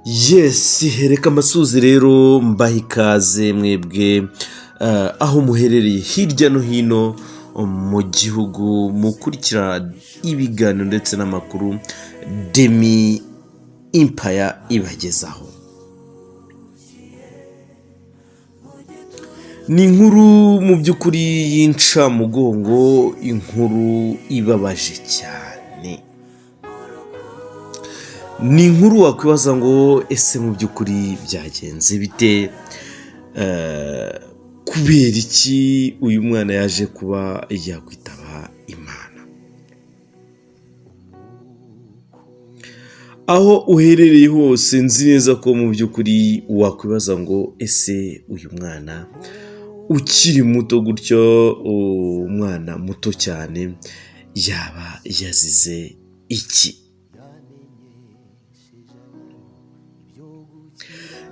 Yes, reka mbasuhuze rero, mbaha ikaze mwebwe aho muherereye hirya no hino mu gihugu, mukurikira ibiganiro ndetse n'amakuru Demi Empire ibagezaho. Ni inkuru mu by'ukuri y'incamugongo, inkuru ibabaje cyane. Ni inkuru wakwibaza ngo ese mu by'ukuri byagenze bite? Kubera iki uyu mwana yaje kuba yakwitaba Imana? Aho uherereye hose nzi neza ko mu by'ukuri wakwibaza ngo ese uyu mwana ukiri muto gutyo, umwana muto cyane, yaba yazize iki?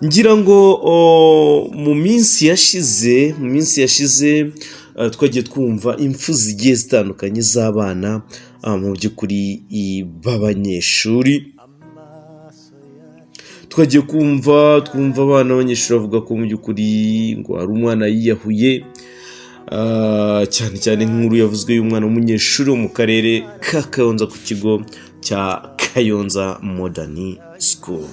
Ngira ngo mu minsi yashize, mu minsi yashize twagiye twumva impfu zigiye zitandukanye z'abana mu by'ukuri b'abanyeshuri. Twagiye kumva twumva abana b'abanyeshuri bavuga ko mu by'ukuri ngo hari umwana yiyahuye, cyane cyane nk'inkuru yavuzwe y'umwana w'umunyeshuri wo mu karere ka Kayonza ku kigo cya Kayonza Modern School.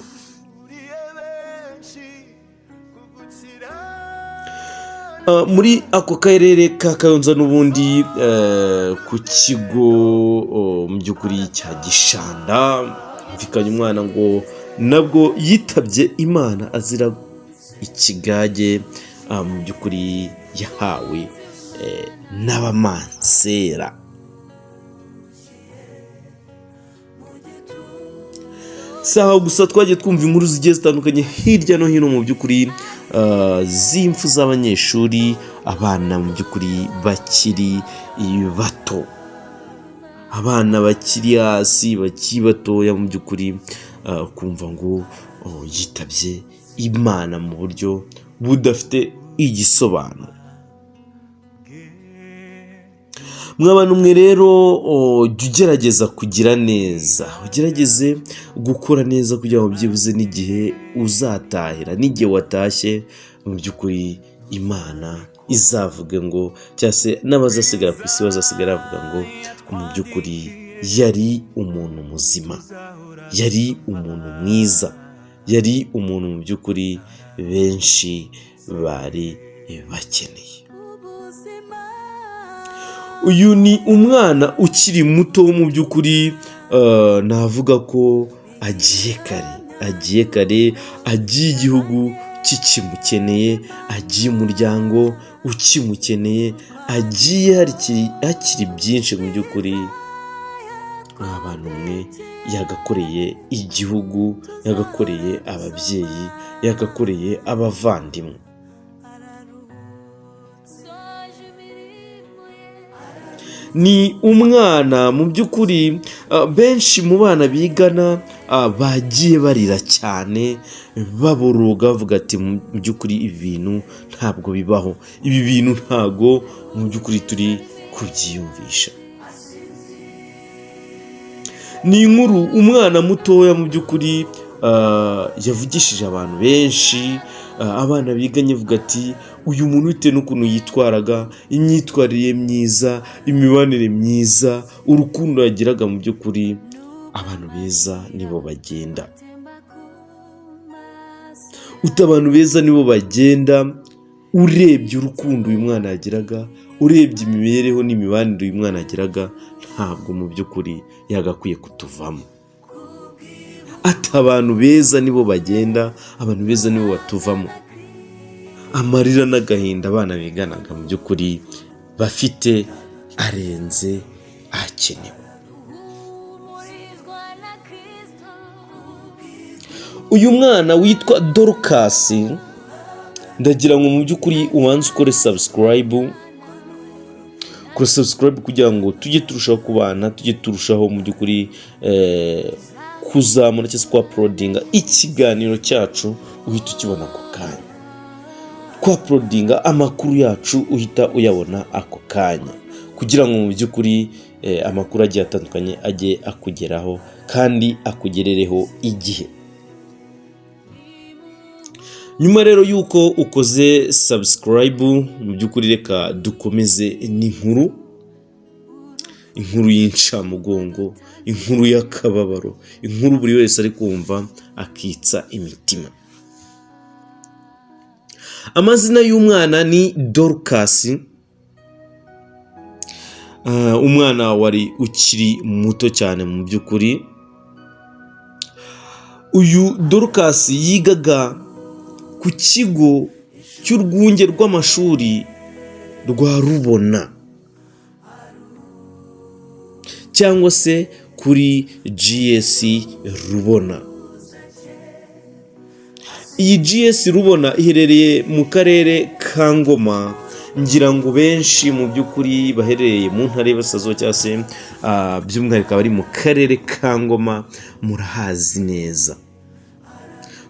Muri ako karere ka Kayonza n'ubundi ku kigo mu by'ukuri cya Gishanda, humvikanye umwana ngo nabwo yitabye Imana azira ikigage mu by'ukuri yahawe n'abamansera. Si aho gusa, twagiye twumva inkuru zigiye zitandukanye hirya no hino mu by'ukuri z'impfu z'abanyeshuri, abana mu by'ukuri bakiri bato, abana bakiri hasi, bakiri batoya mu by'ukuri, ukumva ngo yitabye Imana mu buryo budafite igisobanuro. Mwabana umwe rero, jya ugerageza kugira neza, ugerageze gukora neza kugira ngo byibuze n'igihe uzatahira, n'igihe watashye mu by'ukuri Imana izavuge ngo, cyangwa se n'abazasigara ku isi bazasigara bavuga ngo mu by'ukuri yari umuntu muzima, yari umuntu mwiza, yari umuntu mu by'ukuri benshi bari bakeneye. Uyu ni umwana ukiri muto mu by'ukuri, navuga ko agiye kare, agiye kare, agiye igihugu kikimukeneye, agiye umuryango ukimukeneye, agiye hakiri byinshi mu by'ukuri abantu mwe yagakoreye igihugu, yagakoreye ababyeyi, yagakoreye abavandimwe. Ni umwana mu by'ukuri benshi mu bana bigana bagiye barira cyane, baboroga bavuga ati mu by'ukuri ibi bintu ntabwo bibaho, ibi bintu ntabwo mu by'ukuri turi kubyiyumvisha. Ni inkuru umwana mutoya mu by'ukuri yavugishije abantu benshi, abana biganye avuga ati uyu muntu bitewe n'ukuntu yitwaraga, imyitwarire ye myiza, imibanire myiza, urukundo yagiraga mu by'ukuri, abantu beza nibo bagenda. Uti abantu beza nibo bagenda, urebye urukundo uyu mwana yagiraga, urebye imibereho n'imibanire uyu mwana yagiraga, ntabwo mu by'ukuri yagakwiye kutuvamo. Ati abantu beza nibo bagenda, abantu beza nibo batuvamo. Amarira n'agahinda abana biganaga mu by'ukuri bafite arenze akenewe. Uyu mwana witwa Dorcas, ndagira ngo mu by'ukuri ubanze ukore subscribe, kora subscribe kugira ngo tujye turushaho kubana, tujye turushaho mu by'ukuri kuzamura cyangwa se kuapulodinga ikiganiro cyacu uhita ukibona ako kanya, kuapulodinga amakuru yacu uhita uyabona ako kanya, kugira ngo mu by'ukuri amakuru agiye atandukanye ajye akugeraho kandi akugerereho igihe. Nyuma rero y'uko ukoze subscribe, mu by'ukuri reka dukomeze n'inkuru, inkuru y'incamugongo, inkuru y'akababaro, inkuru buri wese ari kumva akitsa imitima. Amazina y'umwana ni Dorcas, umwana wari ukiri muto cyane mu by'ukuri. Uyu Dorcas yigaga ku kigo cy'urwunge rw'amashuri rwa Rubona cyangwa se kuri GS Rubona. Iyi GS Rubona iherereye mu karere ka Ngoma. Ngira ngo benshi mu by'ukuri baherereye mu ntara y'Iburasirazuba cyangwa se by'umwihariko abari mu karere ka Ngoma murahazi neza,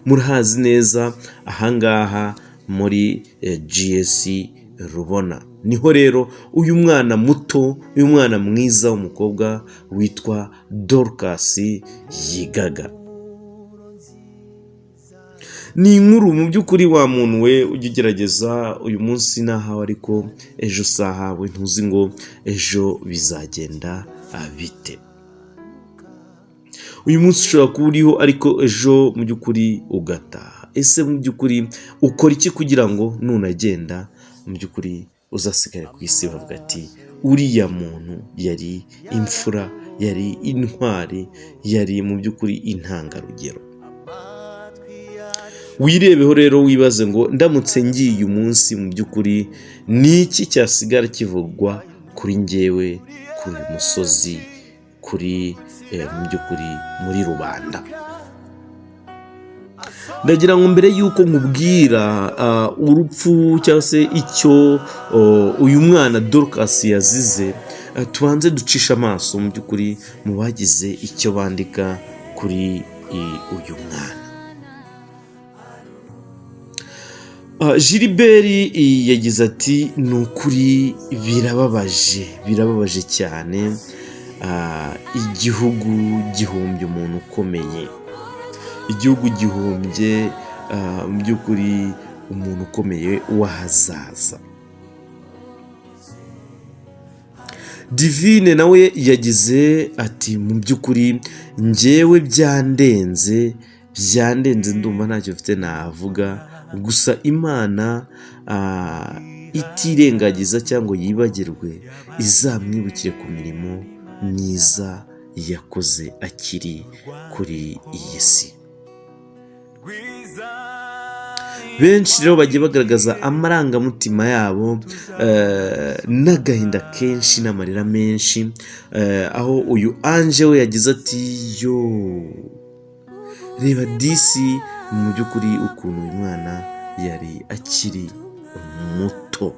murahazi neza ahangaha muri GS Rubona. Niho rero uyu mwana muto, uyu mwana mwiza w'umukobwa witwa Dorcas yigaga. Ni inkuru mu by'ukuri wa muntu we ujya ugerageza, uyu munsi ni ahawe ariko ejo si ahawe, ntuzi ngo ejo bizagenda bite. Uyu munsi ushobora kuba uriho ariko ejo mu by'ukuri ugataha. Ese mu by'ukuri ukora iki kugira ngo nunagenda mu by'ukuri uzasigare ku isi bavuga ati uriya muntu yari imfura, yari intwari, yari mu by'ukuri intangarugero. Wirebeho rero wibaze ngo ndamutse ngiye uyu munsi mu by'ukuri ni iki cyasigara kivugwa kuri njyewe, kuri uyu musozi, kuri mu by'ukuri muri rubanda. Ndagira ngo mbere y'uko nkubwira urupfu cyangwa se icyo uyu mwana Dorcas yazize, tubanze ducishe amaso mu by'ukuri mu bagize icyo bandika kuri uyu mwana. Gilbert yagize ati ni ukuri birababaje, birababaje cyane, igihugu gihombye umuntu ukomeye, igihugu gihombye mu by'ukuri umuntu ukomeye w'ahazaza. Divine nawe yagize ati mu by'ukuri njyewe byandenze, byandenze, ndumva ntacyo mfite navuga, gusa Imana itirengagiza cyangwa yibagirwe izamwibukire ku mirimo myiza yakoze akiri kuri iyi si. Benshi rero bagiye bagaragaza amarangamutima yabo n'agahinda kenshi n'amarira menshi, aho uyu Ange we yagize ati yo reba disi mu by'ukuri ukuntu uyu mwana yari akiri muto.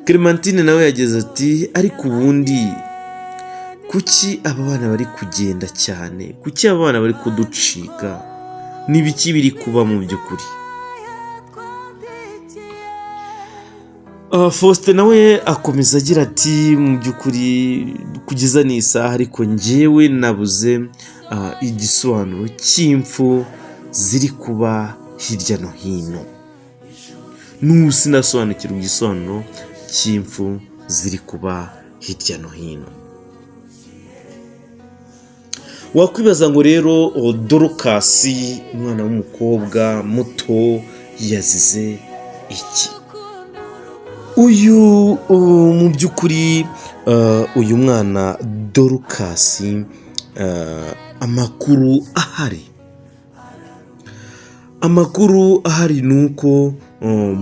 Clementine nawe yagize ati ariko ubundi kuki aba bana bari kugenda cyane, kuki aba bana bari kuducika, ni ibiki biri kuba mu by'ukuri. Faustin nawe akomeza agira ati mu by'ukuri kugeza n'isaha ariko njyewe nabuze igisobanuro cy'impfu ziri kuba hirya no hino, n'ubu sinasobanukirwa igisobanuro cy'impfu ziri kuba hirya no hino. Wakwibaza ngo rero Dorcas umwana w'umukobwa muto yazize iki? Uyu mu by'ukuri uyu mwana Dorcas, amakuru ahari, amakuru ahari ni uko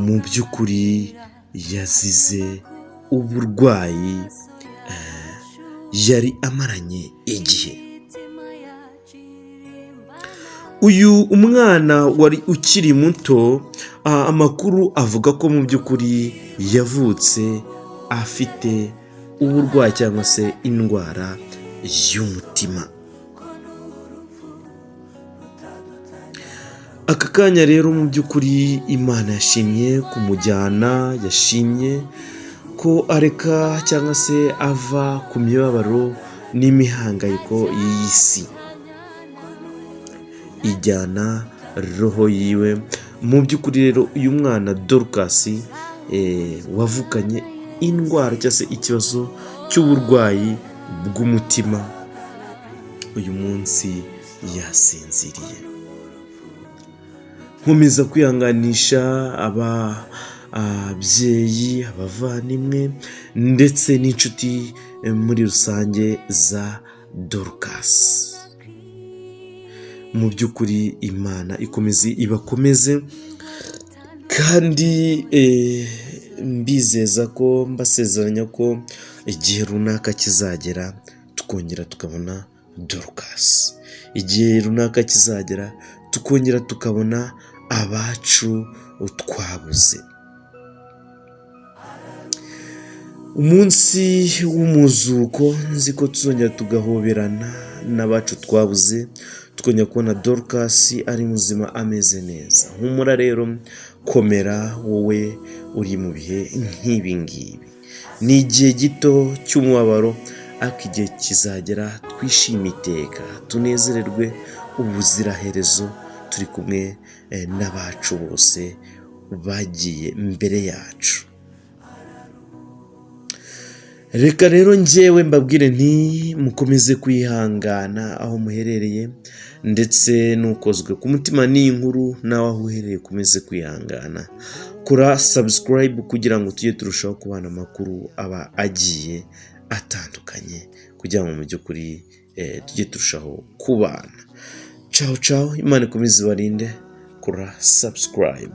mu by'ukuri yazize uburwayi yari amaranye igihe. Uyu umwana wari ukiri muto, amakuru avuga ko mu by'ukuri yavutse afite uburwayi cyangwa se indwara y'umutima. Aka kanya rero mu by'ukuri Imana yashimye kumujyana, yashimye ko areka cyangwa se ava ku mibabaro n'imihangayiko y'iyi si, ijyana roho yiwe. Mu by'ukuri rero uyu mwana Dorcas wavukanye indwara cyangwa se ikibazo cy'uburwayi bw'umutima, uyu munsi yasinziriye. Nkomeza kwihanganisha ababyeyi, abavandimwe ndetse n'inshuti muri rusange za Dorcas. Mu by'ukuri Imana ikomeze ibakomeze, kandi mbizeza ko, mbasezeranya ko igihe runaka kizagera tukongera tukabona Dorcas, igihe runaka kizagera tukongera tukabona abacu twabuze. Umunsi w'umuzuko nzi ko tuzongera tugahoberana n'abacu twabuze, tukongera kubona Dorcas ari muzima ameze neza. Humura rero, komera wowe uri mu bihe nk'ibi ngibi. Ni igihe gito cy'umubabaro, ariko igihe kizagera twishime iteka, tunezererwe ubuziraherezo turi kumwe n'abacu bose bagiye mbere yacu. Reka rero njyewe mbabwire nti mukomeze kwihangana aho muherereye, ndetse n'ukozwe ku mutima n'iyi nkuru nawe aho uherereye ukomeze kwihangana. Kora subscribe kugira ngo tujye turushaho kubana amakuru aba agiye atandukanye, kugira ngo mu by'ukuri tujye turushaho kubana. Cawu cawu, Imana ikomeze ibarinde. Kora subscribe.